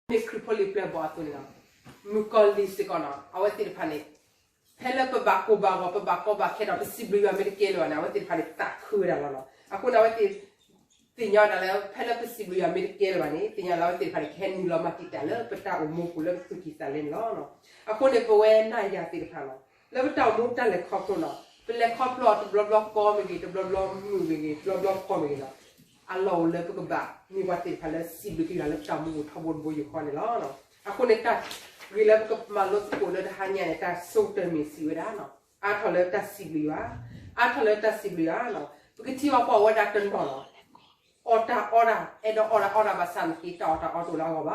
မ့ၢ်ခရံာ်ဖိလံၤပျဲၢ်ဘီၣ်အသိးန့ၣ်လီၤ. မုၣ်ကီၤလံၢ်စ့ၢ်ကီးနီၤ အဝဲသ့ၣ်တဖၣ်န့ၣ် ဖဲလၢပဘၣ်ကိၢ်ဘၣ်ဂီၤ ပဘၣ်ကီဘၣ်ခဲဒီး ပစံးဘျုးယွၤမ့ၢ်တကဲလၢၤဘၣ်န့ၣ် အဝဲသ့ၣ်တဖၣ်န့ၣ် သးခုဝဲဒၣ်လီၤနီၤ. အဃိန့ၣ် အဝဲသ့ၣ် သ့ၣ်ညါဝဲဒၣ်လၢ ဖဲလၢပစံးဘျုးယွၤမ့ၢ်တကဲလၢၤဘၣ်န့ၣ် သ့ၣ်ညါလၢအဝဲသ့ၣ်တဖၣ်န့ၣ် ကဟဲနုာ်လီၤမၤတံာ်တာ်လၢပတၢ်အိၣ်မူပူၤလၢပသူၣ်ကံၢ်သးလဲန့ၣ်လီၤ. အဃိန့ၣ် ပဝဲနၤယၤသ့ၣ်တဖၣ်နီၤ လၢပတၢ်အိၣ်မူတၢ်လဲၤခီဖျိနီၤ ပလဲၤခီဖျိအီၤတဘျီဘျီကီမ့ၢ်ဂ့ၤ တဘျီဘျီမုာ်မ့ၢ်ဂ့ၤ တဘျီဘျီဖှီၣ်မ့ၢ်ဂ့ၤနီၤ အလီၢ်အိၣ်လၢပကဘၣ် မ့ၢ်ပှၤသ့ၣ်တဖၣ်လၢစံးဘျုးက့ၤယွၤလၢပတၢ်အိၣ်မူပူၤထီဘိတဘိယူၢ်ဃီန့ၣ်လီၤ. အဃိန့ၣ် တၢ်ဂ့ၤလၢပကမၤလိသကိးလၢတဟါညါန့ၣ် တၢ်ဆိကတၢၢ်မ့ၢ်စံးဝဲဒၣ်နီၤ အါထီၣ်လၢတၢ်စံးဘျုးယွၤ, အါထီၣ်လၢတၢ်စံးဘျုးယွၤနီၤ ပကထံၣ်ဘၣ်ပှၤဝဲဒၣ်တနီၤနီၤ အီၣ်တၢ်အီတၢ် အဲၣ်ဒိးအီၣ်တၢ်အီတၢ်ဘၣ်ဆၣ်သနာ်က့ တၢ်အီၣ်တၢ်အီတအိၣ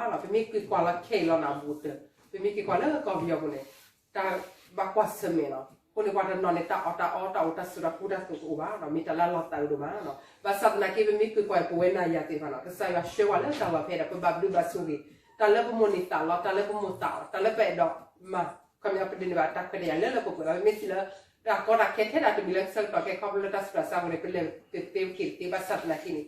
်လၢအဂီၢ်ဘၣ်နီၤ ပမ့ၢ်က့ၤကွၢ်လီၤခဲအံၤလီၤနီၤ ဘူးတၢၢ် ပမ့ၢ်က့ၤကွၢ်လၢကီၢ်ပယီၤပူၤန့ၣ် တၢ်ဘၣ်ကွၢ်ဆၢၣ်မဲာ်နီၤ အဃိန့ၣ် ပှၤတနီၤန့ၣ် တၢ်အီၣ်တၢ်အီတၢ်အိၣ်တၢ်ဆိးတၢ်ကူတၢ်သိးတအိၣ်ဘၣ်နီၤ မ့ၢ်တၢ်လၢအလီၤသးအုးဒိၣ်မးနီၤ ဘၣ်ဆၣ်သနာ်က့ ပမ့ၢ်က့ၤကွၢ်ပဝဲနၤယၤသ့ၣ်တဖၣ်နီၤ ကစၢ်ယွၤဆှၢပှၤလၢတၢ်လီၢ်ဖဲဒၣ် ပဘၣ်ဘျုးဘၣ်ဆိၣ်ဂ့ၤ တၢ်လၢပမိၢ်န့ၢ်သးလီ တၢ်လၢပမိၢ်သးအီၤ တၢ်လၢပအဲၣ်ဒိးမၤ ခီပညီပဒိးန့ၢ်ဘၣ်တၢ်ခွဲးတၢ်ယာ်လၢလၢပှဲၤပှဲၤလီၤ မ့ၢ်စံးလၢ တၢ်ကီတၢ်ခဲထဲဒၣ်တမံၤလၢဆၢကတီၢ်ခဲခီဖျိလၢတၢ်ဆူးတၢ်ဆါအဃိန့ၣ် ပလဲၤတသ့ပက့ၤတသ့ဘၣ်ဆၣ်သနာ်က့န့ၣ်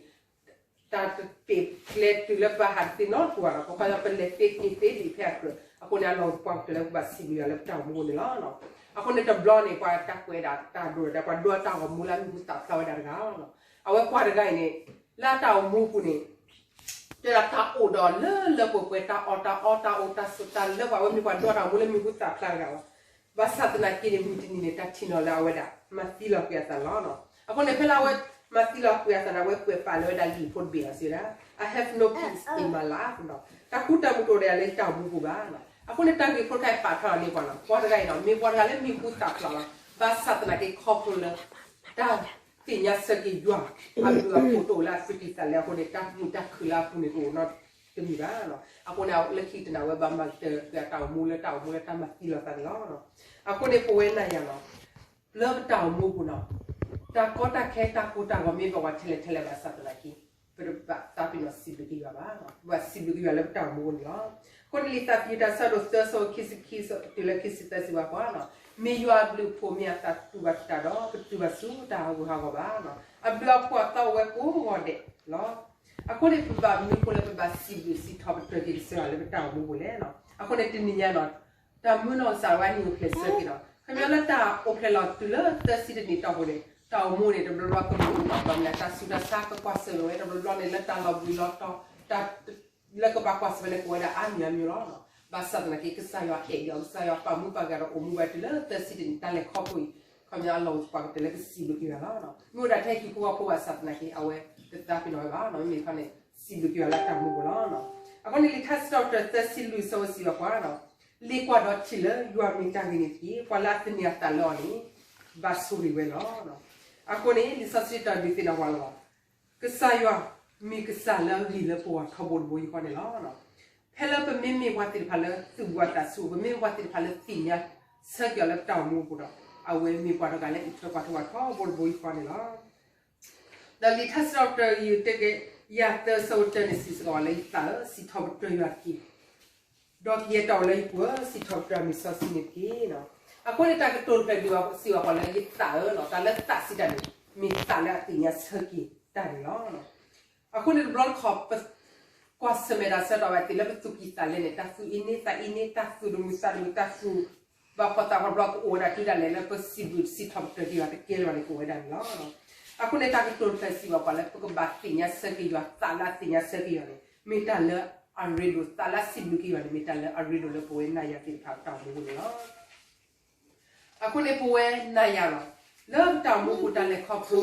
တၢ်တပ့ၢ်ကျဲတုၤလၢပဟးတသ့နီတပူၤဘၣ်နီၤ ပခီပညီပလဲၤသ့က့ၤသ့ဒံးဖဲအကြၢး အဃိန့ၣ် အလီၢ်ပှၤကတၢၢ်လၢပဘၣ်စံးဘျုးယွၤလၢပတၢ်အိၣ်မူပူၤန့ၣ်လီၤ. အဃိန့ၣ်တဘျီန့ၣ် ပှၤတၢ်ကွဲးဒၣ်တၢ်ဒိၣ်ဒီး ပှၤဒိးတၢ်ဂီၤမူလၢအမံၤဟူသၣ်ဖျါဝဲဒၣ်တဂၤလီၤ. အဝဲပှၤတဂၤအံၤန့ၣ် လၢအတၢ်အိၣ်မူပူၤန့ၣ် တဲဒၣ်တၢ်အိၣ်ဒီးလၢလၢပှဲၤပှဲၤ တၢ်အီၣ်တၢ်အီတၢ်အိၣ်တၢ်ဆိးတၢ်လၢပှၤဝဲမ့ၢ်ပှၤဒိးတၢ်ဂီၤမူလၢမံၤဟူသၣ်ဖျါတဂၤလီၤ. ဘၣ်ဆၣ်သနာ်က့န့ၣ် မုၢ်တနံၤန့ၣ် တၢ်ထံၣ်နီၤလၢအဝဲဒၣ် မၤသံလီၤကွံာ်အသးလီၤနီၤ. အဃိန့ၣ် ဖဲလၢအဝဲမၤသံလီၤကွံာ်အသးန့ၣ် အဝဲကွဲးပာ်လၢဝဲဒၣ်လံာ်ဖိတဘ့ၣ်အီၤစံးဝဲဒၣ် I have no peace in my life နီၤ တၢ်ဃူတၢ်မုာ်တအိၣ်ဒီးယၤလၢယတၢ်အိၣ်မူပူၤဘၣ်နီၤ. အဃိန့ၣ် တၢ်ဂ့ၢ်ဖိတခါအံၤပာ်ထီၣ်န့ၢ်ပှၤနီၤ ပှၤတဂၤအံၤနီၤ မ့ၢ်ပှၤတဂၤလၢမံၤဟူသၣ်ဖျါလီၤ ဘၣ်ဆၣ်သနာ်က့ခီဖျိလၢ တၢ်သ့ၣ်ညါဆၢက့ၤယွၤ အဘျုးအဖှိၣ်တအိၣ်လၢအသူၣ်ကံၢ်သးလဲအဃိန့ၣ် တၢ်မုာ်တၢ်ခုၣ်လၢအပူၤန့ၣ် တအိၣ်နီတမံၤဘၣ်နီၤ. အဃိန့ၣ် လၢခံတနၤဝဲဘၣ်မၤကတၢၢ်ကွံာ်အတၢ်အိၣ်မူလၢတၢ်အိၣ်မူလၢတၢ်မၤသံလီၤသးန့ၣ်လီၤ. အဃိန့ၣ် ပဝဲနၤယၤနီၤ လၢပတၢ်အိၣ်မူပူၤနီၤ တၢ်ကီတၢ်ခဲတၢ်ကိၢ်တၢ်ဂီၤမ့ၢ်ဘၣ်ပှၤထဲလဲၣ်ထဲလဲၣ်ဘၣ်ဆၣ်သနာ်က့ ပတဘၣ်သးပ့ၤနီၣ်စံးဘျုးက့ၤယွၤဘၣ်နီၤ ပဘၣ်စံးဘျုးက့ၤယွၤလၢပတၢ်အိၣ်မူပူၤန့ၣ်လီၤ. အဃိန့ၣ်လံာ်သးသယုၢ်တၢ်ဆၢဒိၣ်သၢဆၢဖိခံဆံခံတုၤလၢခံဆံသၢစံးဘၣ်ပှၤနီၤ မ့ၢ်ယွၤအဘျုးအဖှိၣ်မ့ၢ်အသးတူၢ်ဘၣ်တၢ်ဒီး ပတုၤဘၣ်ဆူတၢ်ဟးဂူာ်ဟးဂီၤဘၣ်နီၤ အဘျုးအဖှိၣ်အသီအိၣ်ဝဲကိးဂီၤဒဲးလီၤ. အဃိန့ၣ် ပဘၣ်မနုၤအဃိလၢပဘၣ်စံးဘျုးစံးထီၣ်ပတြၢၤက့ၤကစၢ်ယွၤလၢပတၢ်အိၣ်မူပူၤလဲၣ်နီၤ. အဃိန့ၣ် တနံၤညါနီၤ တၢ်မုၢ်နီၢ်ကစၢ်ဒၣ်ဝဲအနံၣ်အိၣ်ဖျဲၣ်ဆၢက့ၤနီၤ ခီပညီလၢတၢ်အိၣ်ဖျဲၣ်လီၤတုၤလၢသၢဆံတနံၣ်တီၢ်ပူၤန့ၣ် တၢ်အိၣ်မူန့ၣ် တဘျီဘျီကမ့ၢ်ဘၣ်မနုၤ တၢ်ဆူးတၢ်ဆါကကွၢ်ဆၢၣ်လီၤဝဲ တဘျီဘျီန့ၣ် လၢတၢ်လီၤဘှံးလီၤတီၤ တၢ် လၢကဘၣ်ကွၢ်ဆၢၣ်ဝဲန့ၣ် ကအိၣ်ဝဲဒၣ်အါမံၤအါမံၤလီၤ. ဘၣ်ဆၣ်သနာ်က့ ကစၢ်ယွၤအဲၣ်ဒိး ကစၢ်ယွၤပာ်မူပာ်ဂဲၤဒီးအိၣ်မူဝဲတုၤလၢသၢဆံတနံၣ် တၢ်လဲၤခီဖျိအံၤ ခီပညီအလီၢ်အိၣ်သပှၢ်ကတၢၢ်လၢကစံးဘျုးက့ၤယွၤလီၤ. မ့ၢ်အိၣ်ဒၣ်ထဲဟံၣ်ဖိဃီဖိဘၣ်ဆၣ်သနာ်က့ အဝဲတသးပ့ၤနီၣ်ဝဲဘၣ်နီၤ မ့မ့ၢ်ခီန့ၣ် စံးဘျုးက့ၤယွၤလၢတၢ်မူပူၤလီၤ. အဃိန့ၣ်လံာ်ထါစံးထီၣ်ပတြၢၤသၢဆံလွံၢ်အဆၢဖိစံးဘၣ်ပှၤနီၤ လ့ၤကွၢ်ဒီးထံၣ်လၢယွၤမ့ၢ်တၢ်ဂ့ၤန့ၣ်တက့ၢ်. ပှၤလၢအသန့ၤအသးလၢအီၤန့ၣ် ဘၣ်ဆိၣ်ဂ့ၤဝဲလီၤ. အဃိန့ၣ် လံာ်စီဆှံတၢ်ဒုးသ့ၣ်နီၣ်ပှၤလၢ ကစၢ်ယွၤမ့ၢ်ကစၢ်လၢအဂ့ၤလၢပဂီၢ်ထီဘိတဘိယူၢ်ဃီန့ၣ်လီၤ. ဖဲလၢပမ့မ့ၢ်ပှၤသ့ၣ်တဖၣ်လၢသူၣ်ဘှံးသးစူၤ ပမ့မ့ၢ်ပှၤသ့ၣ်တဖၣ်လၢသ့ၣ်ညါဆၢက့ၤအီၤလၢပတၢ်အိၣ်မူအပူၤဒီး အဝဲမ့ၢ်ပှၤတဂၤလၢအအံးထွဲကွၢ်ထွဲပှၤထီဘိတဘိယူၢ်ဃီန့ၣ်လီၤ. ဒီးလံာ်ထါစံးထီၣ်ပတြၢၤ ယုၢ်တကယၤသၢဆၢဖိတၢန့ၣ် စံးစ့ၢ်ကီးဝဲလၢ ယသးဧၢ, စံးထီၣ်ပတြၢၤယွၤတက့ၢ်. ဒီးကယဲၢ်တၢ်အိၣ်လၢယပူၤဧၢ, စံးထီၣ်ပတြၢၤအမံၤစီဆှံန့ၣ်တက့ၢ်. အဃိန့ၣ် တၢ်ကတိၤတဖျၢၣ်ဒုးစံးဘၣ်ပှၤလၢယသးဧၢ, တၢ်လၢသးစံးတၢ်န့ၣ် မ့ၢ်သးလၢအသ့ၣ်ညါဆၢက့ၤတၢ်န့ၣ်လီၤ. အဃိန့ၣ်တဘျီတခီၣ် ပကွၢ်ဆၢၣ်မဲာ်တၢ်ဆၢကတီၢ်ဝဲသ့ၣ်လၢပသူၣ်ကံၢ်သးလဲန့ၣ် တၢ်သူၣ်အ့န့သးအ့န့ တၢ်သူၣ်တမုာ်သးတမုာ် တၢ်သူၣ်ဘၣ်ဖှီၣ်သးဖှီၣ်တဘျီကအိၣ်ဝဲဒၣ်တုၤဒၣ်လဲာ်လၢပစံးဘျုးစံးထီၣ်ပတြၢၤက့ၤယွၤတကဲလၢၤဘၣ်န့ၣ် ကအိၣ်ဝဲဒၣ်န့ၣ်လီၤ. အဃိန့ၣ် တၢ်ကတိၤတဖျၢၣ်စံးဘၣ်ပှၤလၢပကဘၣ်သ့ၣ်ညါဆၢက့ၤယွၤ သးလၢအသ့ၣ်ညါဆၢက့ၤယွၤန့ၣ် မ့ၢ်တၢ်လၢအရ့ဒိၣ် သးလၢအစံးဘျုးက့ၤယွၤန့ၣ် မ့ၢ်တၢ်လၢအရ့ဒိၣ်လၢပဝဲနၤယၤသ့ၣ်တဖၣ်ပတၢ်အိၣ်မူပူၤန့ၣ်လီၤ. အဃိန့ၣ် ပဝဲနၤယၤလီၤ. လၢပတၢ်အိၣ်မူပူၤတၢ်လဲၤခီဖျိ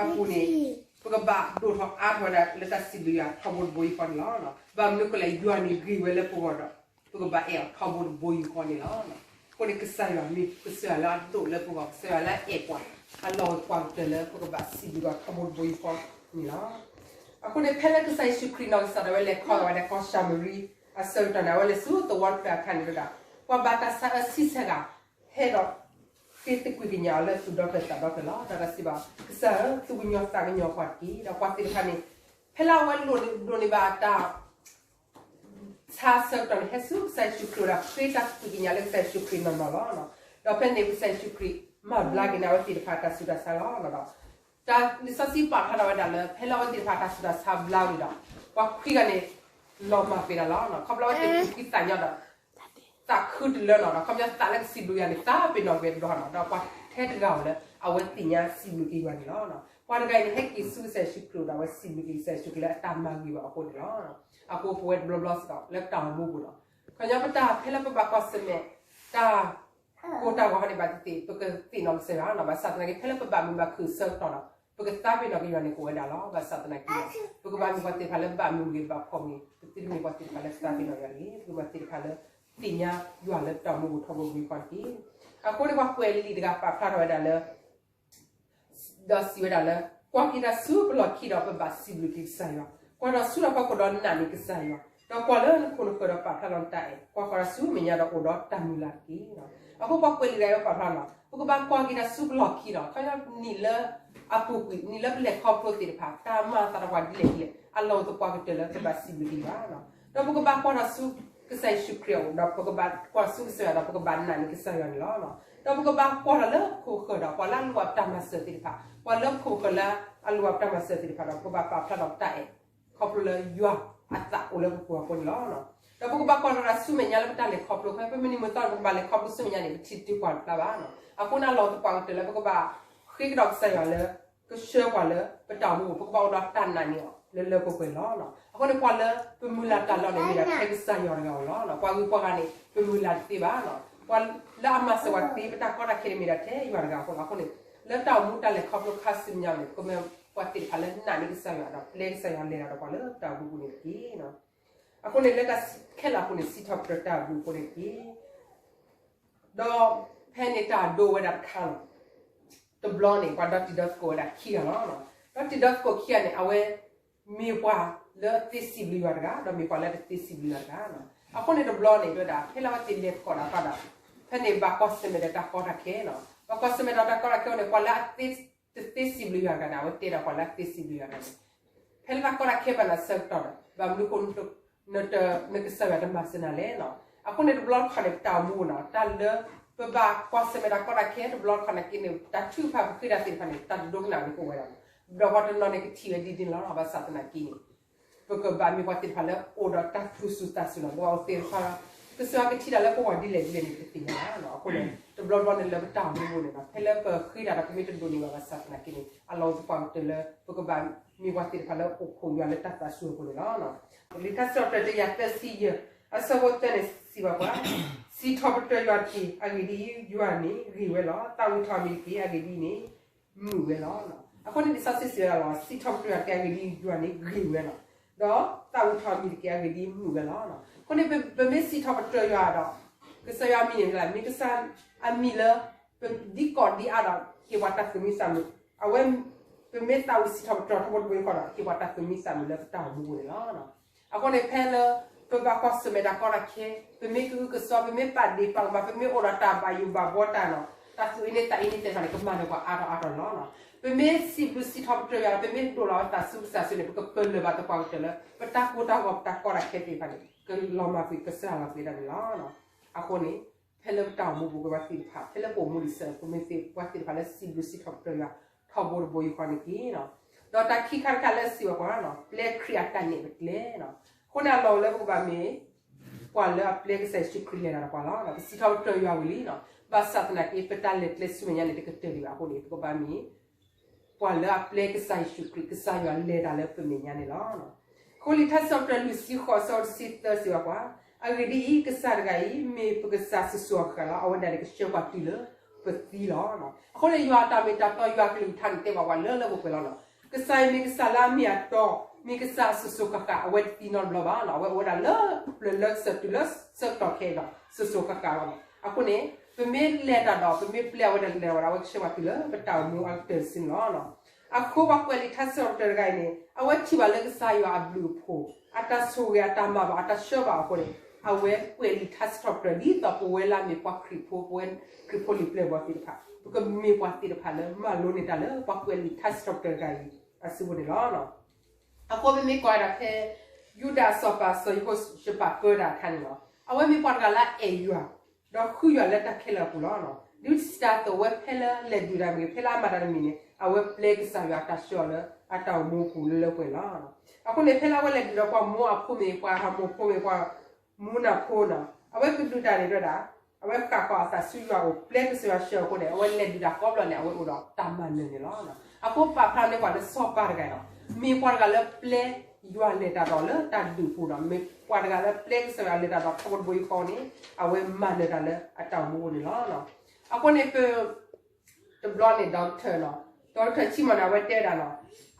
အပူၤန့ၣ် ပကဘၣ်ဒိၣ်ထီၣ်အါထီၣ်ဝဲဒၣ်လၢတၢ်စံးဘျုးယွၤထီဘိတဘိယူၢ်ဃီန့ၣ်လီၤ. ဘၣ်မနုၤအဃိလဲၣ် ယွၤန့ၣ်ဂ့ၤဝဲလၢပဂီၢ်ဒီး ပကဘၣ်အဲၣ်အီၤထီဘိတဘိယူၢ်ဃီန့ၣ်လီၤ. အဃိန့ၣ် ကစၢ်ယွၤမ့ၢ်ကစၢ်ယွၤလၢအဒိၣ်လၢပဂီၢ် ကစၢ်ယွၤလၢအအဲၣ်ပှၤ အလီၢ်အိၣ်သပှၢ်ကတၢၢ်လၢပကဘၣ်စံးဘျုးအီၤထီဘိတဘိယူၢ်ဃီန့ၣ်လီၤ. အဃိန့ၣ် ဖဲလၢကစၢ်ယ့ၣ်ၡူးခရံာ်နီၢ်ကစၢ်ဒၣ်ဝဲလဲၤခီဂာ်ဝဲဒၣ် ကီၢ်ၡၤမရံအဆၢကတီၢ်န့ၣ် အဝဲလဲၤဆူသဝီတဖျၢၣ်အခါန့ၣ်ဝဲဒၣ် ပှၤဘၣ်တၢ်ဆါအၢဆံဆဲးဂၤ ဟဲဒီး ဃ့သကွံာ်ကညးအီၤလၢသူၣ်ဒီဖျၢၣ်သးဒီဖျၢၣ်လီၤ. ဒီးတၢ်စံးဘၣ် ကစၢ်ဧၢ, သူၣ်ကညီၤသးကညီၤပှၤတက့ၢ်. ဒီးပှၤသ့ၣ်တဖၣ်န့ၣ် ဖဲလၢအဝဲဒိးန့ၢ်ဘၣ်တၢ် ဆါဆၢကတီၢ်န့ၣ် ဟဲဆူကစၢ်ယ့ၣ်ၡူးခရံာ်ဝဲဒၣ် ဃ့တၢ်သကွံာ်ကညးလၢကစၢ်ယ့ၣ်ၡူးခရံာ်နီၢ်နီၢ်လီၤ. ဒီးဖဲန့ၣ် ကစၢ်ယ့ၣ်ၡူးခရံာ် မၤဘျါက့ၤန့ၢ်အဝဲသ့ၣ်တဖၣ်တၢ်ဆူးတၢ်ဆါလီၤ. ဒီး တၢ်လံာ်စီဆှံပာ်ဖျါထီၣ်ဝဲဒၣ်လၢ ဖဲလၢအဝဲသ့ၣ်တဖၣ်တၢ်ဆူးတၢ်ဆါဘျါဝံၤဒီး ပှၤခွံဂၤန့ၣ် လီၤမၢ်ကွံာ်တၢ်လီၤ. ခီဖျိအဝဲသ့ၣ်သူၣ်ဖှံသးညီဒီး သးခုတလၢနီၤ, ဒီးခီပညီသးလၢကစံးဘျုးယွၤန့ၣ် သးပ့ၤနီၣ်ကွံာ်တဘျီနီၤ, ဒီးပှၤထဲတဂၤဧိၤလၢ အဝဲသ့ၣ်ညါစံးဘျုးက့ၤယွၤန့ၣ်လီၤ. ပှၤတဂၤအံၤန့ၣ် ဟဲက့ၤဆူကစၢ်ယ့ၣ်ၡူးခရံာ်ဒီး အဝဲစံးဘျုးက့ၤကစၢ်ယ့ၣ်ၡူးခရံာ်လၢအတၢ်မၤဂ့ၤဘၣ်အဃိန့ၣ်လီၤ. အဃိပဝဲတဘျီဘျီစ့ၢ်ကီး လၢတၢ်အိၣ်မူပူၤနီၤ, ခီပညီပတၢ်ဖဲလၢပဘၣ်ကွၢ်ဆၢၣ်မဲာ် တၢ် ကိၢ်တၢ်ဂီၤဟီန့ၣ် ဘၣ်သ့ၣ်သ့ၣ် ပကသ့ၣ်နီၣ်ကစၢ်ယွၤနီၤ, ဘၣ်ဆၣ်သနာ်က့ ဖဲလၢပဘၣ်မုာ်ဘၣ်ခုၣ်အဆၢကတီၢ်ဒီး ပကသးပ့ၤနီၣ်က့ၤယွၤန့ၣ် ကအိၣ်ဝဲဒၣ်လီၤ. ဘၣ်ဆၣ်သနာ်က့ ပကဘၣ်မ့ၢ်ပှၤသ့ၣ်တဖၣ်လၢဘၣ်မုာ်ဂ့ၤဘၣ်ဖှီၣ်ဂ့ၤ, ပသုတမ့ၢ်ပှၤသ့ၣ်တဖၣ်လၢသးပ့ၤနီၣ်ယွၤတဂ့ၤ, ပကမ့ၢ်ပှၤသ့ၣ်တဖၣ်လၢသ့ၣ်ညါယွၤလၢတၢ်အိၣ်မူပူၤထီဘိတဘိယူၢ်ဃီတက့ၢ်. အဃိန့ၣ် ပှၤကွဲးလံာ်တဂၤပာ်ဖျါထီၣ်ဝဲဒၣ်လၢ ဒီးစံးဝဲဒၣ်လၢ ကွၢ်က့ၤတၢ်ဆူပလီၢ်ခံဒီးပဘၣ်စံးဘျုးက့ၤကစၢ်ယွၤ, ကွၢ်ဒီးဆူတၢ်ဖီခိၣ်ဒီးနာ်န့ၢ်ကစၢ်ယွၤ, ဒီးကွၢ်လၢနခိၣ်နဃၢၤဒီးပာ်ဖျါလီၤနတၢ်အဲၣ်, ကွၢ်ဃီၤတၢ်ဆူမဲာ်ညါဒီးအိၣ်ဒီးတၢ်မုၢ်လၢ်တက့ၢ်. အဃိပှၤကွဲးလံာ်တဂၤအံၤပာ်ဖျါလီၤ, ပကဘၣ်ကွၢ်က့ၤတၢ်ဆူပလီၢ်ခံလီၤ. ခီပညီနံၣ်လၢအပူၤကွံာ် နံၣ်လၢပလဲၤခီဖျိသ့ၣ်တဖၣ် တၢ်မၤအသးဒီးပှၤဒ်လဲၣ်ဒ်လဲၣ် အလီၢ်အိၣ်သပှၢ်ကတၢၢ်လၢပဘၣ်စံးဘျုးက့ၤယွၤ ဒီးပကဘၣ်ကွၢ်တၢ်ဆူကစၢ်ယ့ၣ်ၡူးခရံာ်အအိၣ်, ဒီးပကဘၣ်ကွၢ်ဆူကစၢ်ယွၤဒီးပကဘၣ်နာ်န့ၢ်ကစၢ်ယွၤန့ၣ်လီၤ. ဒီးပကဘၣ်ကွၢ်ထီၣ်လၢခိၣ်ဃၢၤဒီး ပှၤလၢအလိၣ်ဘၣ်ပတၢ်မၤစၢၤသ့ၣ်တဖၣ်, ပှၤလၢခိၣ်ဃၢၤလၢအလိၣ်ဘၣ်ပတၢ်မၤစၢၤသ့ၣ်တဖၣ်ဒီး ပကဘၣ်ပာ်ဖျါထီၣ်ပတၢ်အဲၣ် ခီဖျိလၢယွၤအသးအိၣ်လၢပပူၤအဃိန့ၣ်လီၤ. ဒီးပကဘၣ်ကွၢ်ထီၣ်တၢ်ဆူမဲာ်ညါလၢပတၢ်လဲၤခီဖျိ, ဖဲပမုၢ်နံၤမုၢ်သီန့ၣ် ပကဘၣ်လဲၤခီဖျိဆူမဲာ်ညါန့ၣ် ပထံၣ်တ့ၢ်ကွၢ်တဖျါဘၣ်. အဃိန့ၣ် အလီၢ်အိၣ်သပှၢ်ကတၢၢ်လၢပကဘၣ်ဃ့ကဒီးကစၢ်ယွၤလၢ ကဆှၢပှၤလၢပတၢ်အိၣ်မူပူၤ, ပကဘၣ်အိၣ်ဒီးတၢ်နာ်န့ၢ်အီၤလၢလၢပှဲၤပှဲၤလီၤ. အဃိန့ၣ် ပှၤလၢပမုၢ်လၢ်တၢ်လီၢ်န့ၣ် မ့ၢ်ဒၣ်ထဲကစၢ်ယွၤတဂၤဧိၤလီၤ. ပှၤဂုၤပှၤဂၤန့ၣ် ပမုၢ်လၢ်တသ့ဘၣ်. ပှၤလၢအမၤစၢၤပှၤသ့ ပတၢ်ကီတၢ်ခဲန့ၣ် မ့ၢ်ဒၣ်ထဲယွၤတဂၤအဃိလီၤ. အဃိန့ၣ် လၢတၢ်အိၣ်မူတၢ်လဲၤခီဖျိခါဆူညါန့ၣ် ကမ့ၢ်ပှၤသ့ၣ်တဖၣ်လၢနာ်န့ၢ်ကစၢ်ယွၤဒီး ပျဲကစၢ်ယွၤလဲၤတၢ်ဒီးပှၤလၢတၢ်အိၣ်မူပူၤန့ၣ်တက့ၢ်. အဃိန့ၣ် လၢတၢ်ခဲလၢာ်အပူၤန့ၣ် စံးထီၣ်ပတြၢၤတၢ်ဘျုးအဃိန့ၣ်တက့ၢ်. ဒီးဖဲန့ၣ်တၢ်ဒိဝဲဒၣ်တခါလီၤ. တဘျီန့ၣ် ပှၤဒီတံၤဒီသကိးဝဲဒၣ်ခံဂၤလီၤ. ဒီတံၤဒီသကိးခံဂၤန့ၣ် အဝဲမ့ၢ်ပှၤလၢသ့စံးဘျုးယွၤတဂၤ ဒီးမ့ၢ်ပှၤလၢတသ့စံးဘျုးယွၤတဂၤ. အဃိန့ၣ်တဘျီန့ၣ် တဲဝဲဒၣ် ဖဲလၢအဝဲသ့ၣ်လဲၤသကိးတၢ်ဃီဒီး ဖဲန့ၣ်ဘၣ်ကွၢ်ဆၢၣ်မဲာ်ဒီးတၢ်ကီတၢ်ခဲလီၤ. ဘၣ်ကွၢ်ဆၢၣ်မဲာ်ဒီးတၢ်ကီတၢ်ခဲအဃိန့ၣ် ပှၤလၢအသ့တသ့စံးဘျုးယွၤတဂၤန့ၣ် အဝဲတဲဒၣ်ပှၤလၢအသ့စံးဘျုးယွၤတဂၤန့ၣ် ဖဲလၢတၢ်ကီတၢ်ခဲဘၣ်နၤဆၢကတီၢ်ဒီး ဘၣ်မနုၤအဃိ နကစၢ်ယွၤတမၤစၢၤနၤလဲၣ်လီၤ. အဃိန့ၣ်တဘျီတခီၣ်န့ၣ် ပတၢ်အိၣ်မူနီၤ တၢ်လၢ ပဘၣ်ကွၢ်ဆၢၣ်မဲာ်တၢ်ကီတၢ်ခဲတဘျီတခီၣ်နာ်က့န့ၣ် တၢ်ထုကဖၣ်ပဃ့တၢ်သ့ၣ်တဖၣ်န့ၣ် တၢ်တဒိကနၣ်န့ၣ်ကအိၣ်ဝဲဒၣ်လီၤ. ဒီးပှၤတနီၤန့ၣ်ကထံၣ်ဝဲဒ်န့ၣ်လီၤ. ဘၣ်ဆၣ်သနာ်က့န့ၣ် ပကဘၣ်မ့ၢ်ပှၤသ့ၣ်တဖၣ်လၢအိၣ်ဒီးတၢ်သူၣ်စူၤသးစူၤလီၤ. ပဝဲအိၣ်သ့ၣ်တဖၣ် ကစၢ်ယွၤကထံၣ်တၢ်လၢပဂီၢ်ဒ်လဲၣ်ဒ်လဲၣ်န့ၣ် ပတသ့ၣ်ညါဘၣ်လီၤ. အဃိန့ၣ် တဘျီဘျီန့ၣ်လၢပတၢ်အိၣ်မူအပူၤန့ၣ်လီၤ ဖဲလၢပဃ့တၢ်ဒီးပမ့ၢ်တဒိးန့ၢ်ဘၣ်ဘၣ်ဆၣ်သနာ်က့န့ၣ် အလီၢ်အိၣ်သပှၢ်ကတၢၢ်လၢ ပကဘၣ်မ့ၢ်ပှၤသ့ၣ်တဖၣ်လၢအိၣ်ခိးယွၤလၢတၢ်သးစူၤအပူၤန့ၣ်လီၤ. လံာ်ထါစံးထီၣ်ပတြၢၤတကယၤသၢဆံယဲၢ် အဆၢဖိသၢန့ၣ်စံးဘၣ်ပှၤ, စံးထီၣ်ပတြၢၤယွၤတက့ၢ် အဂ့ၢ်ဒ်အံၤ ယွၤန့ၣ်ဂ့ၤဝဲလီၤ. သးဝံၣ်ထီၣ်အမံၤတက့ၢ် အဂ့ၢ်ဒ်အံၤန့ၣ် မုာ်ဝဲလီၤ. အဃိန့ၣ်လံာ်စီဆှံစံးဝဲဒၣ်လီၤ စံးထီၣ်ပတြၢၤယွၤတက့ၢ် အဂ့ၢ်ဒ်အံၤ ယွၤန့ၣ်ဂ့ၤဝဲလီၤ. ဒီးသးဝံၣ်ထီၣ်အမံၤတက့ၢ် အဂ့ၢ်ဒ်အံၤမုာ်ဝဲလီၤ. အဃိန့ၣ် ပမ့ၢ်စံးထီၣ်ပတြၢၤယွၤဒီး ကစၢ်ယွၤအမံၤန့ၣ် မ့ၢ်ကစၢ်အမံၤလၢ ပဒ်ကီၢ်ဒ်အါဒီး ဟ့ၣ်ပှၤတၢ်သူၣ်မံသးမုာ်, အဝဲ ပမ့ၢ်သးဝံၣ်စံးထီၣ်ပတြၢၤထီဘိတဘိဃီဒီး ဟ့ၣ်ပှၤတၢ်သူၣ်မံသးမုာ်လၢပတၢ်အိၣ်မူအပူၤန့ၣ်လီၤ. အဃိန့ၣ် ဖဲလၢ ပဘၣ်ကွၢ်ဆၢၣ်မဲာ်တၢ်ကီတၢ်ခဲ, ပမ့ၢ်ကအုကစွါ, ပမ့ၢ်ပာ်ဒ့ၣ်ပာ်ကမၣ်, ပမ့ၢ်အိၣ်ဒီးတၢ်ဘၣ်ယိၣ်ဘၣ်ဘှီတၢ်နီၤ, တၢ်သူၣ်အ့န့သးအ့န့သ့ၣ်တဖၣ်န့ၣ် ကမၤနၢၤပှၤအါထီၣ်အါထီၣ်န့ၣ်လီၤ. ပမ့ၢ်စံးဘျုးစံးထီၣ်ပတြၢၤယွၤဒီး ပမ့ၢ်ဒိးလီၤဝဲသးဆူကစၢ်ဆူန့ၣ် ပကပၢၢ်လၢၢ်ဘၣ်သပှၢ်ကတၢၢ်လၢ ပတၢ်ကိၢ်တၢ်ဂီၤပတၢ်ကီတၢ်ခဲသ့ၣ်တဖၣ်န့ၣ် ကလီၤမၢ်ကွံာ်ကစၢ်လီၤကွံာ်ဒၣ်န့ၣ်လီၤ. အဃိန့ၣ် ဖဲလၢပတၢ်အိၣ်မူပူၤ ပဝဲသ့ၣ်တဖၣ် ဖဲလၢပအိၣ်မူဒံးစဲး ပမ့ၢ်သ့ၣ်ပှၤသ့ၣ်တဖၣ်လၢစံးဘျုးစံးထီၣ်ပတြၢၤယွၤ ထီဘိတဘိယူၢ်ဃီန့ၣ်တက့ၢ်. ဒီးတၢ်ခံခါတခါလၢစံးဘၣ်ပှၤနီၤ ပျဲခရံာ်အတၢ်နဲၣ်ပကျဲနီၤ. အဃိန့ၣ်အလီၢ်အိၣ်လၢပကဘၣ်မ့ၢ် ပှၤလၢအပျဲကစၢ်ယ့ၣ်ၡူးခရံာ်လဲၤတၢ်ဒီးပှၤလီၤ. ပစံးထီၣ်ပတြၢၤယွၤဝံၤလံနီၤ. ဘၣ်ဆၣ်သနာ်က့ ပတၢ်လဲၤကျဲဆူမဲာ်ညါန့ၣ် တကတၢၢ်ဒံးဘၣ်အဃိန့ၣ် ပကဘၣ်မ့ၢ် ပှၤလၢအပျဲကစၢ်ယ့ၣ်ၡူးခရံာ် ကစၢ်ယွၤလဲၤတၢ်လၢပမဲာ်ညါန့ၣ်လီၤ. အဃိလံာ်ထါစံးထီၣ်ပတြၢၤလွံၢ်ဆံဃိး အဆၢဖိတဆံသၢစံးဘၣ်ပှၤ, အဂ့ၢ်ဒ်အံၤ, ကစၢ်တဂၤအံၤ မ့ၢ်ပကစၢ်စိၤစိၤအဃၣ်ဃၣ်လီၤ. အဝဲဒၣ်န့ၣ်ကဆှၢပှၤတုၤလၢပသံလီၤ. အဃိန့ၣ်ယွၤအတၢ်မ့ၢ်တၢ်တီ ယွၤကလုၢ်ကထါန့ၣ် တဲဘၣ်ပှၤလၢလၢပှဲၤပှဲၤလီၤနီၤ. ကစၢ်အံၤမ့ၢ်ကစၢ်လၢအမ့ၢ်အတီ, မ့ၢ်ကစၢ်စိၤစိၤဃၣ်ဃၣ် အဝဲတသံနီတဘျီဘၣ်နီၤ. အဝဲအိၣ်ဝဲဒၣ်လၢပျၢၤလၢကစၢၢ်တုၤလၢဆၢကတီၢ်ခဲအံၤဒီး စိၤစိၤဃၣ်ဃၣ်လီၤနီၤ. အဃိန့ၣ် ပမ့ၢ်လဲၤတၢ်ဒီး ပမ့ၢ်ပျဲအဝဲဒၣ်လဲၤဝဲဒၣ် အဝဲကဆှၢပှၤတုၤလၢပတၢ်အိၣ်မူအကတၢၢ်တစုန့ၣ်လီၤ. အဃိပှၤကွဲးလံာ်ထါစံးထီၣ်ပတြၢၤတဂၤအံၤန့ၣ် အဝဲထံၣ်ဘၣ်လၢကစၢ်ယွၤအဘျုးအဖှိၣ် အတၢ်ဆိၣ်ဂ့ၤအတၢ်မၤဘၣ် အတၢ်ဆှၢဘၣ်အဃိန့ၣ် အဝဲကွဲးလံာ်ထါစံးထီၣ်ပတြၢၤ ဒ်သိးပဝဲလၢအမ့ၢ်ပှၤခရံာ်ဖိ ပဝဲခရံာ်ဖိလံၤပျဲၢ်ဘီၣ်သ့ၣ်တဖၣ် ပကမ့ၢ်ပှၤသ့ၣ်တဖၣ်လၢမၤလိန့ၢ်တၢ်လၢပှၤကွဲးလံာ်ထါစံးထီၣ်ပတြၢၤတဂၤအံၤ အစုပူၤန့ၣ်လီၤ. အဃိပမ့ၢ်ကွၢ်ဝဲဒၣ်ဖဲ ယူဒၤစီၤပၤစီၤယဟိၤၡဖးပၢတၢ်အခါန့ၣ်လီၤ. အဝဲမ့ၢ်ပှၤတဂၤလၢအအဲၣ်ယွၤ ဒီးဃုယွၤလၢတၢ်ခဲလၢာ်အပူၤလီၤ. ဒ်စံးတၢ်အသိး အဝဲဖဲလၢလဲၤဒုးတၢ်မ့ၢ်ဂ့ၤ ဖဲလၢအမၤတၢ်တမံၤန့ၣ် အဝဲပျဲကစၢ်ယွၤအတၢ်ဆှၢအီၤလၢအတၢ်အိၣ်မူအပူၤလၢလၢပှဲၤပှဲၤလီၤ. အဃိန့ၣ် ဖဲလၢအဝဲလဲၤဒုးဒီးပှၤမိၢ်အဖိမ့ၢ်ဂ့ၤ ပှၤဟးမိၢ်ဖိမ့ၢ်ဂ့ၤ ပှၤမူနၢ်ဖိန့ၣ် အဝဲကဒုးတၢ်န့ၣ်တဖၣ်ဒၣ် အဝဲဃၣ်ဃီၤအသးဆူယွၤအအိၣ် ပျဲကစၢ်ယွၤဆှၢအဃိန့ၣ် အဝဲလဲၤဒုးတၢ်ကိးဘျီန့ၣ် အဝဲအိၣ်ဒီးတၢ်မၤနၢၤန့ၣ်လီၤ. အဃိပာ်ဖျါန့ၢ်ပှၤလၢစီၤပၤတဂၤအံၤလီၤ. မ့ၢ်ပှၤတဂၤလၢပျဲယွၤလဲၤတၢ်ဒီးလၢတၢ်ဒုးအပူၤဒီး မ့ၢ်ပှၤတဂၤလၢပျဲကစၢ်ယွၤလဲၤတၢ်ဒီးထီဘိတဘိယူၢ်ဃီန့ၣ် အဝဲမၤနၢၤတၢ်လၢအတၢ်အိၣ်မူအပူၤန့ၣ်လီၤ. အဃိန့ၣ်ပ တဘျီန့ၣ် doctor နီၤ, doctor ဆံမီၤန့ၣ် အဝဲတဲဝဲဒၣ်နီၤ,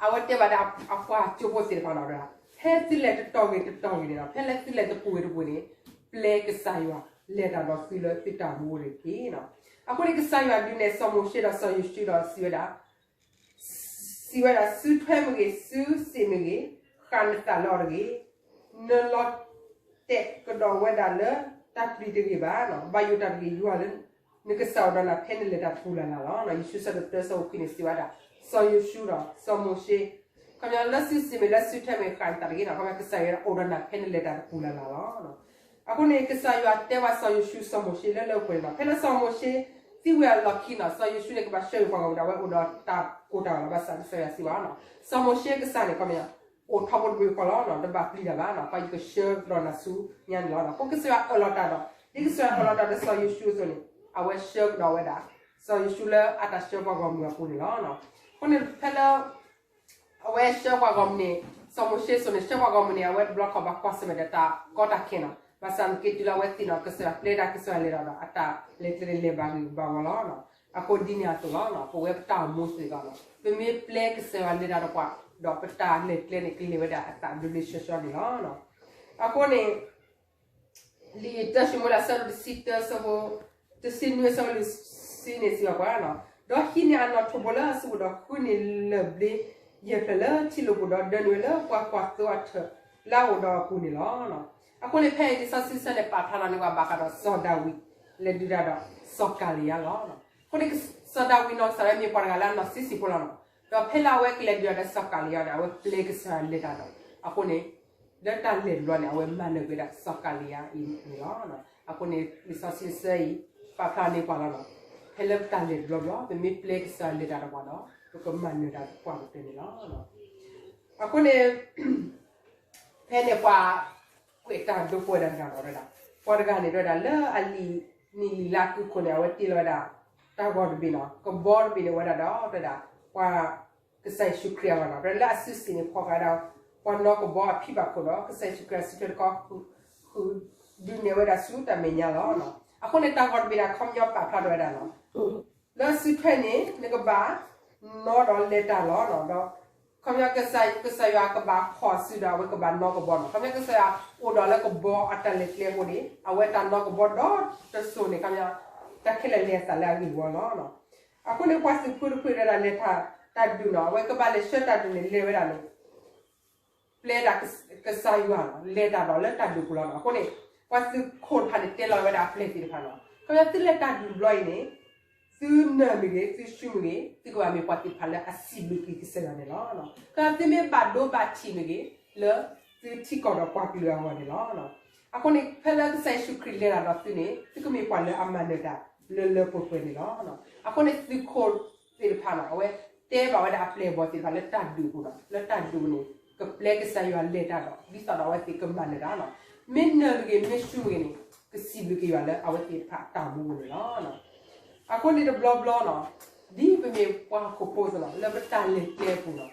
အဝဲတဲဘၣ်ဒီးအပှၤကၠိဖိသ့ၣ်တဖၣ်နီၤ, ဖဲသုလဲၤတတီၤဂ့ၤတတီၤဂ့ၤန့ၣ်နီၤ, ဖဲလၢသုလဲၤတပူၤဂ့ၤတပူၤန့ၣ် ပျဲကစၢ်ယွၤလဲၤတၢ်ဒီးသုလၢသုတၢ်မူန့ၣ်တက့ၢ်နီၤ. အဃိန့ၣ်ကစၢ်ယွၤဒုးနဲၣ်စီၤမိၤၡ့ဒီးစီၤယိၤၡူဒီးစံးဝဲဒၣ် စံးဝဲဒၣ် စုထွဲမ့ၢ်ဂ့ၤ စုစ့ၣ်မ့ၢ်ဂ့ၤ ဃၣ်နသးလၢအီၤတဂ့ၤ. နလီၤတဲာ်ကဒီးဝဲဒၣ်လၢတၢ်ပျံၤတဂ့ၤဘၣ်, ဘၣ်ယိၣ်တၢ်တဂ့ၤ, ယွၤလၢနကစၢ်အိၣ်ဒီးနၤဖဲနလဲၤတၢ်တပူၤလၢ်လၢ်လီၤ. ယိၤၡူအဆၢဒိၣ်တၢ ဆၢဖိခွံန့ၣ်စံးဝဲဒၣ် စီၤယိၤၡူဒီးစီၤမိၤၡ့, ခီပညီလၢစုစ့ၣ်မ့ၢ်လၢစုထွဲမ့ၢ် ဃၣ်နသးတဂ့ၤနီၤ, ခီပညီကစၢ်ယွၤအိၣ်ဒီးနၤဖဲနလဲၤတၢ်တပူၤလၢ်လၢ်လီၤ. အဃိန့ၣ် ကစၢ်ယွၤတဲဘၣ်စီၤယိၤၡူ စီၤမိၤၡ့လၢလၢပှဲၤပှဲၤန့ၣ်လီၤ. ဖဲလၢစီၤမိၤၡ့သံဝံၤအလီၢ်ခံနီၤ, စီၤယိၤၡူန့ၣ်ကဘၣ်ဆှၢဂ့ၤပှၤဂီၢ်မုၢ်ဒီး အဝဲအိၣ်ဒီးတၢ်ကိၢ်တၢ်ဂီၤလီၤ. ဘၣ်ဆၣ်ကစၢ်ယွၤစံးဘၣ်နီၤ, စီၤမိၤၡ့ကစၢ်န့ၣ် ခီပညီ အိၣ်ထီဘိတဘိယူၢ်ဃီလီၤ, တဘၣ်ပျံၤတၢ်ဘၣ်နီၤ, ပှၤယကဆှၢကဒီးနၤဆူညါန့ၣ်လီၤ. အဃိကစၢ်ယွၤအၢၣ်လီၤတၢ်ဒီး ဒ်ကစၢ်ယွၤအၢၣ်လီၤတၢ်ဒီးစီၤယိၤၡူအသိးန့ၣ် အဝဲဆှၢကဒီးဝဲဒၣ် စီၤယိၤၡူလၢအတၢ်ဆှၢပှၤဂီၢ်မုၢ်အပူၤန့ၣ်လီၤ. အဃိန့ၣ်ဖဲလၢ အဝဲဆှၢပှၤဂီၢ်မုၢ်န့ၣ်, စီၤမိၤၡ့အသိးန့ၣ် ဆှၢပှၤဂီၢ်မုၢ်န့ၣ် အဝဲတဘျီခီဘၣ်ကွၢ်ဆၢၣ်မဲာ်ဒီးတၢ်ကီတၢ်ခဲနီၤ, ဘၣ်ဆၣ်နာ်က့တုၤလၢအဝဲသ့ၣ်နီၣ် ကစၢ်ယွၤပျဲတၢ်ကစၢ်ယွၤလဲၤတၢ်ဒီး အတၢ်လဲၤကျဲန့ၣ်လဲၤဘၣ်ဂ့ၢ်ဘၣ်ဝီလီၤ. အဃိဒ်န့ၣ်အသိးလီၤ, ပဝဲပတၢ်အိၣ်မူစ့ၢ်ကီးနီၤ, ပမ့ၢ်ပျဲကစၢ်ယွၤလဲၤတၢ်ဒီးပှၤ, ဒီးပတၢ်လဲၤကျဲန့ၣ် ကလဲၤဝဲဒၣ်အသးဘျ့ဘျ့ဆှီဆှီန့ၣ်လီၤ. အဃိန့ၣ် လံာ်တၢၡမူၤအ့လး အဆၢဒိၣ်တဆံတၢ အဆၢဖိတဆံနွံ အဆၢဖိလွံၢ်ဆံန့ၣ်စံးဘၣ်ပှၤ, ဒီးဟံးန့ၢ်အနီၣ်ထိးဘိလၢအစုပူၤဒီး ဃုန့ၢ်လၢၢ်ဘျ့ယဲၢ်ဖျၢၣ်လၢထံလိာ်ပူၤဒီး ဒၢနုာ်ဝဲလၢပှၤကွၢ်သိအထၢၣ်လၢအအိၣ်ဒီးအပူၤန့ၣ်လီၤ. အဃိန့ၣ်ဖဲအံၤလံာ်စီဆှံဆၢန့ၣ် ပာ်ဖျါလီၤန့ၢ်ပှၤဘၣ်ဃးဒီးစီၤဒၤဝံးလဲၤဒုးတၢ်ဒီးစီၤကၤလံယါလီၤ. အဃိန့ၣ် စီၤဒၤဝံးနီၢ်ကစၢ်ဒၣ်ဝဲမ့ၢ်ပှၤတဂၤလၢအနီၢ်ဆံးဆံးဖိလီၤနီၤ, ဒီးဖဲလၢအဝဲကလဲၤဒုးတၢ်ဒီးစီၤကၤလံယါန့ၣ် အဝဲပျဲကစၢ်ယွၤလဲၤတၢ်ဒီး, အဃိန့ၣ် လၢတၢ်လဲၤတဘျီန့ၣ် အဝဲမၤနၢၤကွံာ်ဝဲဒၣ်စီၤကၤလံယါအံၤန့ၣ်လီၤ. အဃိန့ၣ် လံာ်စီဆှံဆၢအံၤ ပာ်ဖျါန့ၢ်ပှၤလီၤနီၤ, ဖဲလၢပတၢ်လဲၤတဘျီဘျီ ပမ့ၢ်ပျဲကစၢ်ယွၤလဲၤတၢ်ဒီးပှၤဒီး ပကမၤနၢၤတၢ်ပှၤကတၢၢ်န့ၣ်လီၤ. အဃိန့ၣ် ဖဲန့ၣ်ပှၤကွဲးတၢ်ဒိပှဲၤတၢ်တဂၤလီၤဝဲဒၣ်, ပှၤတဂၤန့ၣ်တဲဝဲဒၣ်လၢအလံာ်နံၣ်လံာ်လါကုခိၣ်န့ၣ် အဝဲတ့လီၤဝဲဒၣ် တၢ်ဂီၤတဘ့ၣ်နီၤ, ကဘီတဘ့ၣ်န့ၣ်ဝဲဒၣ်ဒီးတဲဝဲဒၣ် ပှၤ ကစၢ်ယ့ၣ်ၡူးခရံာ်အဂီၢ်နီၤ, ဒီးလၢအစုစ့ၣ်န့ၣ်ဖီၣ်ဃာ်ဝဲဒၣ် ပှၤနီၣ်ကဘီအဖံဘၣ်ခိၣ်ဒီး ကစၢ်ယ့ၣ်ၡူးခရံာ်စုထွဲတခီ ဃု ဒုးနဲၣ်ဝဲဒၣ်ဆူတၢ်မဲာ်ညါလီၤ. အဃိန့ၣ် တၢ်ဂီၤတဘ့ၣ်န့ၣ် အခီပညီပာ်ဖျါထီၣ်ဝဲဒၣ်နီၤ, လၢစုထွဲန့ၣ် နကဘၣ်နီၣ်ဒီးလဲၤတၢ်လီၤနီၤ, ဒီး ခီပညီ ကစၢ်ယွၤကဘၣ်ဖီၣ်စုဒီး အဝဲကဘၣ်နီၣ်ကဘီနီၤ, ခီပညီ ကစၢ်ယွၤအိၣ်ဒီးလၢကဘီအတၢ်လဲၤကျဲအဃိန့ၣ် အဝဲတၢ်နီၣ်ကဘီဒီတစိၤန့ၣ် ခီပညီ တၢ်ခဲလၢာ်လဲၤအသးလၢအဂ့ၢ်ဝီလီၤ. အဃိန့ၣ် ပှၤသုးဖိတဖုဒၣ်လဲၤတၢ်ဒုးနီၤ, အဝဲကဘၣ်လဲၤဆှၢတၢ်ဒုးန့ၣ် လဲၤဝဲဒၣ်န့ၣ် ပျဲဒၣ်ကစၢ်ယွၤနီၤ, လဲၤတၢ်ဒီးလၢတၢ်ဒုးပူၤလီၤနီၤ. အဃိန့ၣ် ပှၤသုးခိၣ်တဖၣ်န့ၣ် တဲလီၤဝဲဒၣ်အပျဲၢ်သ့ၣ်တဖၣ်နီၤ, ခီပညီ သုလဲၤတၢ်ဒုးတဘျီအံၤန့ၣ် သုနၢၤမ့ၢ်ဂ့ၤ သုၡူမ့ၢ်ဂ့ၤ သုကဘၣ်မ့ၢ်ပှၤသ့ၣ်တဖၣ်လၢအစံးဘျုးက့ၤကစၢ်ယွၤန့ၣ်လီၤ. ခီပညီ သုမ့ၢ်ဘၣ်ဒိဘၣ်ထံးမ့ၢ်ဂ့ၤ လၢသုထံကီၢ်ဒီးပှၤကလုာ်အဂီၢ်န့ၣ်လီၤ. အဃိန့ၣ် ဖဲလၢကစၢ်ယ့ၣ်ၡူးခရံာ်လဲၤတၢ်ဒီးသုန့ၣ် သုကမ့ၢ်ပှၤလၢအမၤနၢၤတၢ်လၢလၢပှဲၤပှဲၤန့ၣ်လီၤ. အဃိန့ၣ် သုးခိၣ်သ့ၣ်တဖၣ်နီၤ အဝဲတဲဘၣ်ဝဲဒၣ်အပျဲၢ်အဘီၣ်သ့ၣ်တဖၣ်လၢတၢ်ဒုးအပူၤနီၤ, လၢတၢ်ဒုးန့ၣ် ကပျဲကစၢ်ယွၤလဲၤတၢ်ဒီး ဒ်သိးဒီးအဝဲသ့ၣ်ကမၤနၢၤတၢ်နီၤ, မ့ၢ်နၢၤမ့ၢ်ဂ့ၤ မ့ၢ်ၡူမ့ၢ်ဂ့ၤန့ၣ် ကစံးဘျုးက့ၤယွၤလၢအဝဲသ့ၣ်တဖၣ်အတၢ်အိၣ်မူအပူၤန့ၣ်လီၤ. အဃိန့ၣ်တဘျီဘျီနီၤ, ဒ်ပမ့ၢ်ပှၤဟီၣ်ခိၣ်ဖိအသိးနီၤ လၢပတၢ်လဲၤကျဲအပူၤနီၤ,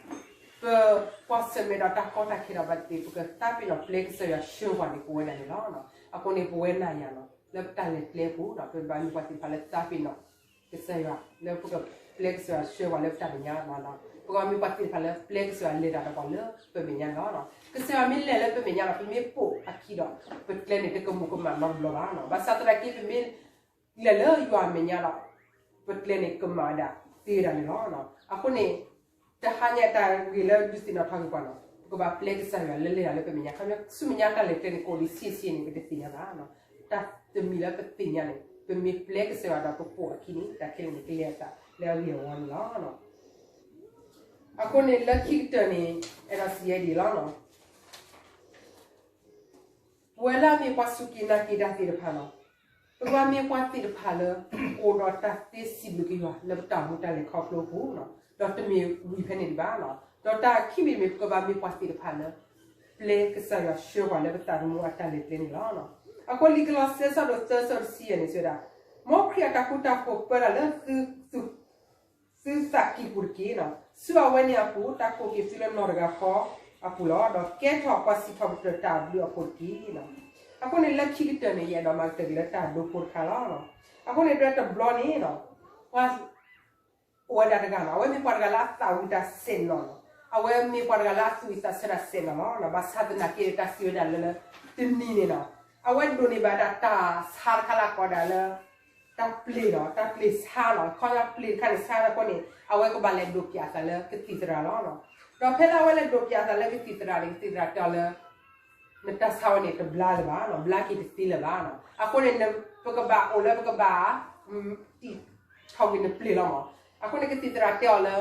ပကွၢ်ဆၢၣ်မဲာ်ဒီးတၢ်ကီတၢ်ခဲဒီးဘၣ်သ့ၣ်သ့ၣ် ပကသးပ့ၤနီၣ်ပျဲကစၢ်ယွၤဆှၢပှၤန့ၣ် ပဝဲဒၣ်န့ၣ်လီၤ. အဃိန့ၣ် ပဝဲနၤယၤနီၤ လၢပတၢ်လဲၤကျဲအပူၤနီၤ ပဘၣ်မ့ၢ်ပှၤသ့ၣ်တဖၣ်လၢသးပ့ၤနီၣ် ကစၢ်ယွၤ လၢပကပျဲကစၢ်ယွၤဆှၢပှၤလၢပတၢ်မဲာ်ညါလီၤ. ပကဘၣ်မ့ၢ်ပှၤသ့ၣ်တဖၣ်လၢပျဲကစၢ်ယွၤလဲၤတၢ်ဒီးပှၤလၢပမဲာ်ညါန့ၣ်လီၤ. ကစၢ်ယွၤမ့ၢ်လဲၤလၢပမဲာ်ညါဒီး ပမ့ၢ်ပိာ်အခံဒီး ပကျဲန့ၣ် တကမူၤကမၣ်နီတဘျီဘၣ်နီၤ. ဘၣ်ဆၣ်သနာ်က့ ပမ့ၢ်လဲၤလၢယွၤအမဲာ်ညါဒီး ပကျဲန့ၣ်ကမၤဝဲဒၣ်သ့ဝဲဒၣ်န့ၣ်လီၤ. အဃိန့ၣ် တဟါညါတၢ်ဂ့ၢ်လၢဒုးသ့ၣ်နီၣ်ထီၣ်က့ၤပှၤနီၤ, ပကဘၣ်ပျဲကစၢ်ယွၤလၢလဲၤတၢ်လၢပမဲာ်ညါ, ခီပညီ ဆူမဲာ်ညါတၢ်လဲၤကျဲန့ၣ် ကအိၣ်ဒံးဆံးဆံးန့ၣ် ပတသ့ၣ်ညါဘၣ်. တၢ်တမံၤလၢပသ့ၣ်ညါန့ၣ် ပမ့ၢ်ပျဲကစၢ်ယွၤဒီးပပိာ်အခံန့ၣ် တၢ်ခဲလၢာ်န့ၣ် ကလဲၤအသးလၢအဂ့ၢ်အဝီန့ၣ်လီၤ. အဃိန့ၣ် လၢခံကတၢၢ်န့ၣ် အဲၣ်ဒိးစံးဝဲဒ်အံၤလီၤ. ပဝဲလၢအမ့ၢ်ပှၤစူၢ်က့ၤနာ်က့ၤတၢ်သ့ၣ်တဖၣ်လီၤ. ပကဘၣ်မ့ၢ်ပှၤသ့ၣ်တဖၣ်လၢ အိၣ်ဒီးတၢ်သ့စံးဘျုးက့ၤယွၤလၢပတၢ်အိၣ်မူတၢ်လဲၤခီဖျိအပူၤလီၤ. ဒီးတမ့ၢ်ဝံၤဖဲန့ၣ်ဒံးဘၣ်. ဒီးတၢ်ခံမံၤတမံၤ ပကဘၣ်မ့ၢ်ပှၤသ့ၣ်တဖၣ်လၢ ပျဲကစၢ်ယွၤဆှၢပှၤလၢပသးသမူအတၢ်လဲၤကျဲန့ၣ်လီၤ. အဃိလံာ်ကလီးစဲအဆၢဒိၣ်သၢအဆၢတဆံယဲၢ်န့ၣ် စံးဝဲဒၣ်, မ်ခရံာ်အတၢ်ဃူတၢ်ဖိးပၢတၢ်လၢ သုသးကံၢ်ပူၤတက့ၢ်. ဆူအဝဲန့ၣ်အပူၤ တၢ်ကိးက့ၤသုလၢနီၢ်တဂၤဃီအပူၤလီၤ. ဒီးကဲထီၣ်ပှၤစံးထီၣ်ပတြၢၤတၢ်အဘျုးအဖှိၣ်တက့ၢ်. အဃိန့ၣ်လၢခံကတၢၢ်န့ၣ် ယအဲၣ်ဒိးမၤကတၢၢ်က့ၤလၢတၢ်ဒိဖိတခါလီၤ. အဃိန့ၣ် တဘျီန့ၣ် ပှၤ အိၣ်ဝဲဒၣ်တဂၤလီၤ. အဝဲမ့ၢ်ပှၤတဂၤလၢအသးဝံၣ်တၢ်စဲးနီၤလီၤ. အဝဲမ့ၢ်ပှၤတဂၤလၢအသူၣ်ဝံၣ်သးဆၢတၢ်စဲးနီၤလီၤ. ဘၣ်ဆၣ်သနာ်က့ တၢ်စံးဝဲဒၣ်လၢ တနံၤန့ၣ်နီၤ အဝဲဒိးန့ၢ်ဘၣ်ဒၣ်တၢ်ဆါတခါလၢအကိးဒၣ်လၢ တၢ်ပျ့ၤနီၤ, တၢ်ပျ့ၤဆါနီၤ, ခီပညီပျ့ၤတခါန့ၣ် ဆါတၢ်အဃိန့ၣ် အဝဲကဘၣ်လဲၤဒိးပၠးအသးလၢကသံၣ်သရၣ်လီၤ. ဒီးဖဲလၢအဝဲလဲၤဒိးပၠးအသးလၢကသံၣ်သရၣ်န့ၣ် ကသံၣ်သရၣ်တဲအီၤလၢ နတၢ်ဆါဝဲန့ၣ် တဘျါလၢၤဘၣ်နီၤ, ဘျါက့ၤတသ့လၢၤဘၣ်နီၤ. အဃိန့ၣ် ပကဘၣ်အိၣ်လၢပကဘၣ် တံာ်ထီၣ်ကွံာ်နပျ့ၤလီၤမး. အဃိန့ၣ် ကသံၣ်သရၣ်တဲအီၤလၢ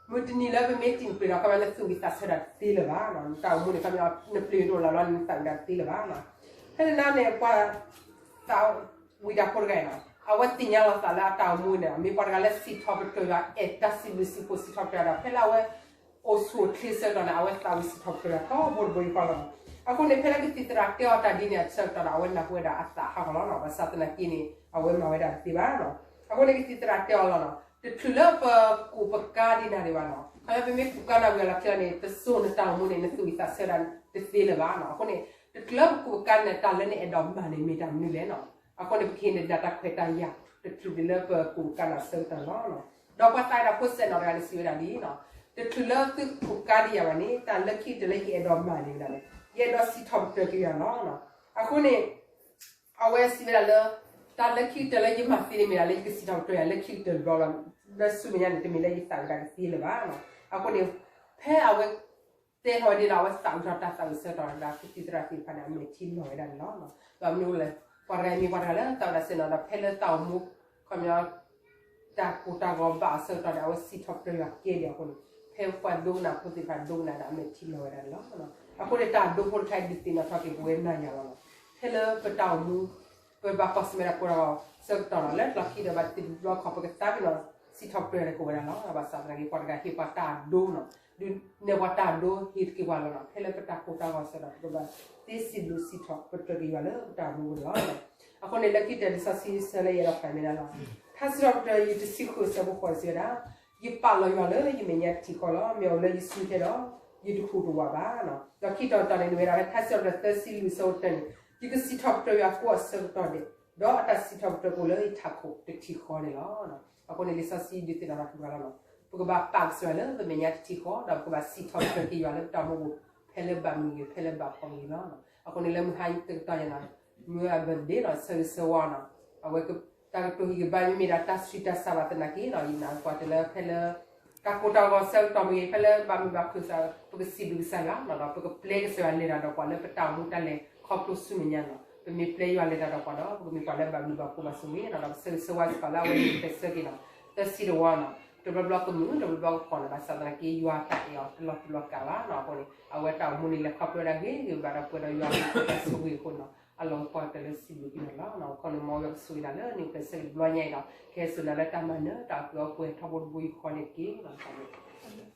မုၢ်တနံၤလၢပမ့ၢ်တံာ်နပျ့ၤဒီး ခီပညီနသူၣ်ဝံၣ်သးဆၢတၢ်တသ့လၢၤဘၣ်နီၤ, နတၢ်အိၣ်မူန့ၣ် ခီပညီ နပျ့ၤတအိၣ်လၢၤဘျီ နသးဝံၣ်တၢ်တသ့လၢၤဘၣ်နီၤ. ဖဲန့ၣ်န့ၣ် ပှၤသးဝံၣ်တၢ်ဖိတဂၤအံၤနီၤ အဝဲသ့ၣ်ညါလီၤသးလၢအတၢ်အိၣ်မူန့ၣ် မ့ၢ်ပှၤတဂၤလၢစံးထီၣ်ပတြၢၤယွၤ အဲၣ်တၢ်စံးဘျုးစံးဖှိၣ် စံးထီၣ်ပတြၢၤဒီး ဖဲလၢအဝဲ အိၣ်ဆူၣ်အိၣ်ချ့ဆၢကတီၢ်န့ၣ် အဝဲသးဝံၣ်စံးထီၣ်ပတြၢၤယွၤထီဘိတဘိယူၢ်ဃီလီၤ. အဃိန့ၣ် ဖဲလၢကသံၣ်သရၣ်တဲအီၤတၢ်ဒ်န့ၣ်အဆၢကတီၢ်ဒီး အဝဲနၢ်ဟူဝဲဒၣ်အသးဟးဂီၤလီၤနီၤ, ဘၣ်ဆၣ်သနာ်က့န့ၣ် အဝဲမၤဝဲဒၣ်တသ့ဘၣ်နီၤ. အဃိန့ၣ် ကသံၣ်သရၣ်တဲအီၤလီၤနီၤ, တချုးလၢပကူးပကါဒံးနၤဒံးဘၣ်နီၤ, ခီဖျိပမ့ၢ်ကူးကါနၤဝံၤအလီၢ်ခံလီၤန့ၣ် တစိၢ်နတၢ်အိၣ်မူန့ၣ် နသူၣ်ဝံၣ်သးဆၢဒၣ်တသ့လၢၤဘၣ်နီၤ. အဃိန့ၣ် တချုးလၢပကူးပကါန့ၣ် တၢ်လၢနအဲၣ်ဒိးမၤန့ၣ် မ့ၢ်တၢ်မနုၤလဲၣ်နီၤ. အဃိန့ၣ် ပကဟ့ၣ်န့ၢ်ဒၣ်တၢ်ခွဲးတၢ်ယာ် တချုးဒံးလၢပကူးပကါနၤအဆၢကတီၢ်န့ၣ်လီၤ. ဒီးပှၤသးဝံၣ်တၢ်ဖိစဲးနီၤတဂၤန့ၣ် စံးဝဲဒၣ်ဒ်အံၤနီၤ, တချုးလၢသုကူးပကါဒံးယၤဘၣ်န့ၣ် တၢ်လၢခံကတၢၢ်လၢယအဲၣ်ဒိးမၤန့ၣ်ဝဲဒၣ်န့ၣ် ယအဲၣ်ဒိးစံးထီၣ်ပတြၢၤက့ၤယွၤလီၤ. အဃိန့ၣ် အဝဲစံးဝဲဒၣ်လၢ တၢ်လၢခံကတၢၢ်လၢယမၤသ့န့ၣ်မ့ၢ်ဒၣ်လၢယကစံးထီၣ်ပတြၢၤယွၤလၢခံကတၢၢ်တဘျီလီၤ. လၢဆူမဲာ်ညါန့ၣ် တမ့ၢ်လၢယသးဝံၣ်တၢ်တသ့လၢၤဘၣ်နီၤ. အဃိန့ၣ် ဖဲအဝဲ တဲထီၣ်ဝဲဒ်လီၤ အဝဲသးဝံၣ်ထီၣ်တၢ်သးဝံၣ်ဆၢကတီၢ်ဒီး ကသံၣ်သရၣ်သ့ၣ်တဖၣ်န့ၣ် အမဲာ်ထံလီၤဝဲဒၣ်န့ၣ်လီၤ. ဘၣ်မနုၤလဲၣ်, ပှၤတဂၤမ့ၢ်ပှၤတဂၤလၢသးဝံၣ်တၢ်စဲးနီၤဒီး ဖဲလၢတၢ်အိၣ်မူ ခီပညီ တၢ်ကိၢ်တၢ်ဂီၤဘၣ်အဆၢကတီၢ်ဒီး အဝဲစံးထီၣ်ပတြၢၤယွၤကဲဒံးအဃိန့ၣ် ဖဲပှၤဒိကနၣ်ဖိသ့ၣ်တဖၣ်ဒိကနၣ်ဒီး အမဲာ်ထံလီၤဝဲဒၣ်န့ၣ်လီၤ. အဃိန့ၣ် တၢ်ဒိဖိတခါအံၤဒုးသ့ၣ်နီၣ်ထီၣ်က့ၤပဝဲနၤယၤလီၤ. ဖဲလၢပတၢ်အိၣ်မူ ပဘၣ်ကွၢ်ဆၢၣ်မဲာ်တၢ်ကိၢ်တၢ်ဂီၤဆၢကတီၢ်လီၤ. လၢလီၢ်ခံဒီးဘၣ်တဘျီခီၣ် ပကသးပ့ၤနီၣ် စံးထီၣ်ပတြၢၤတၢ်ကိးဝဲဒၣ်လီၤ. ဘၣ်ဆၣ်သနာ်က့ ပှၤတဂၤဟ့ၣ်ပှၤတၢ်ဒိနီၤ, ဒုးနဲၣ်ပှၤတၢ်ဒိဟ့ၣ်တက့ၢ်ပှၤလီၤနီၤ. ဖဲလၢပတၢ်ကိၢ်တၢ်ဂီၤဆၢကတီၢ် ပကဘၣ်သ့စံးဘျုးစံးထီၣ်ပတြၢၤက့ၤယွၤလၢပတၢ်အိၣ်မူပူၤန့ၣ်လီၤ. အဃိန့ၣ် လၢခံကတၢၢ်လံာ်စီဆှံဆၢလၢယအဲၣ်ဒိးဖးမ့ၢ်ဒၣ်လီၤ. ထါစံးထီၣ်ပတြၢၤ ယတဆံဃုအဆၢဖိဃိးစံးဝဲဒၣ်, ယပာ်လီၤယွၤလၢယမဲာ်ညါတထံၣ်ဃီလီၤ. မ့ၢ်အီၤလၢယစုထဲဒီး ယတဟူးတဝးဘၣ်နီၤ. ဒီးခံတီၤတတီၤန့ၣ် မ့ၢ်ဝဲဒၣ်ဖဲထါစံးထီၣ်ပတြၢၤ သၢဆံလွံၢ်အဆၢဖိတၢန့ၣ်, ယကစံးထီၣ်ပတြၢၤယွၤကိးအဆၢကတီၢ်ဒဲး, ဒီးအတၢ်စံးထီၣ်ပတြၢၤကအိၣ်လၢယထးခိၣ်တထံၣ်ဃီန့ၣ်လီၤ. အဃိန့ၣ် လံာ်စီဆှံဒုးသ့ၣ်နီၣ်ထီၣ်က့ၤပှၤလီၤနီၤ, ပကဘၣ်ပာ်ကစၢ်ယွၤလၢပမဲာ်ညါတထံၣ်ဃီ, ဒီးပကဘၣ်စံးထီၣ်ပတြၢၤက့ၤယွၤလၢပတၢ်အိၣ်မူပူၤ, ဖဲလၢဘၣ်မုာ်ဂ့ၤ ဖဲလၢဘၣ်ဖှီၣ်ဂ့ၤလီၤ. အဃိန့ၣ် လၢမုၢ်ဟါတကတီၢ်ညါနီၤ, မုၢ်အ birthday နီၤ, ဆၢဂ့ၤဆၢဝါနီၤ, အဝဲ တၢ်ကတိၤဟ့ၣ်ဂံၢ်ဘါ မ့မ့ၢ်ဒၣ်တၢ်ဆံးတၢ်စှၤဘၣ်သနာ်က့နီၤ, ယနာ်သပှၢ်တၢၢ်လၢဖဲလၢ တၢ်ကိၢ်တၢ်ဂီၤဆၢကတီၢ်မ့ၢ်ဂ့ၤ, ဖဲလၢဘၣ်မုာ်ဘၣ်ခုၣ်စ့ၢ် ပကစံးဘျုးကစၢ်ယွၤနီၤ, ဒီးပကပျဲကစၢ်ယွၤလဲၤတၢ်ဒီးပှၤလၢပတၢ်အိၣ်မူတၢ်လဲၤခီဖျိဆူမဲာ်ညါနီၤ, ပမ့ၢ်ပျဲယွၤလဲၤတၢ်ဒီးပှၤဒီး ပကမ့ၢ်ပှၤလၢဘၣ်ဘျုးဘၣ်ဖှိၣ်ဘၣ်ဆိၣ်ဂ့ၤနီၤ, ဒီးပဆၢဂ့ၤဆၢဝါစ့ၢ်ကီးလၢအဝဲန့ၣ် ပျဲဆၢက့ၤနီၤ, သၢဆံတဝီနီၤ, တဘျီဘျီကမုာ် တဘျီဘျီကဃီၤနီၤ, ဘၣ်ဆၣ်သနာ်က့ ယွၤတၢ်အဲၣ်အီၤတလီၤတူာ်လီၤကာ်ဘၣ်နီၤ, အဃိန့ၣ် အဝဲတၢ်အိၣ်မူန့ၣ်လဲၤခီဖျိဝဲဒၣ်ဂ့ၤဂ့ၤဘၣ်ဒီးပှဲၤဒီးယွၤအဘျုးအဖှိၣ်တၢ်ဆိၣ်ဂ့ၤအဃိနီၤ, အလီၢ်ကပီၤတၢၢ်လၢစံးဘျုးက့ၤနီၤလီၤ. အဃိန့ၣ် မ်ယွၤကဆိၣ်ဂ့ၤနၤလၢနံၣ်ပျဲဆၢက့ၤတဘျီညါအံၤဒီး ကဟဲစိာ်နၤလၢတၢ်မၤနၢၤ တၢ်အီၣ်ကုၢ်အီပှဲၤထီဘိတဘိယူၢ်ဃီန့ၣ်တက့ၢ်.